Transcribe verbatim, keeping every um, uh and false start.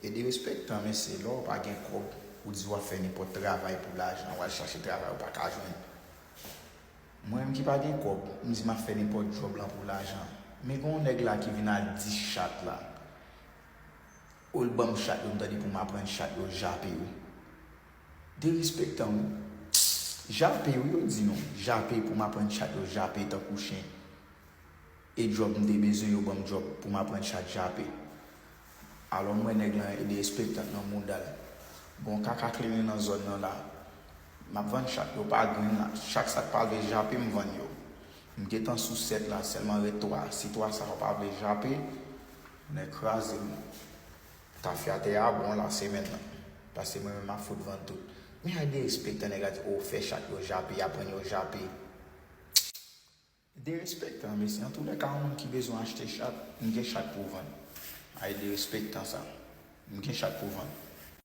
E derespektan, mesye, lè w pa gen kòb, ou di w ap fè nenpòt travay pou lajan, w al chache travay ou pa ka jwenn. Mwen menm ki pa gen kòb, m di m ap fè nenpòt djòb lan pou lajan. Men gen yon nèg la ki vin ak dis chat la. Olye l ban m chat yo, m tande pou m aprann chat yo jape wi. Derespektan wi. Jape wi yo di nou. Jape pou m aprann chat yo jape tankou chen. E djòb m te bezwen yo ban m djòb pou m aprann chat jape. Alò m wè nèg lan e derespektan nan mouda l. Bon kaka kleren nan zòn nan la. M ap vann chat yo pa grenn la. Chak sa k pa vle jape m vann yo. M gentan sou sèt la, sèlman rete twa. Si twa sa yo pa vle jape, nèg kraze m. Tafyatè a bon la semèn nan. Paske mwen menm m ap fout vann tout. Men ay derespektan nèg la di o fè chat yo jape, aprann yo jape. Derespektan mesye, antoulèka yon moun ki bezwen achte chat, m gen chat pou vann. Ay derespektan sa. M gen chat pou vann.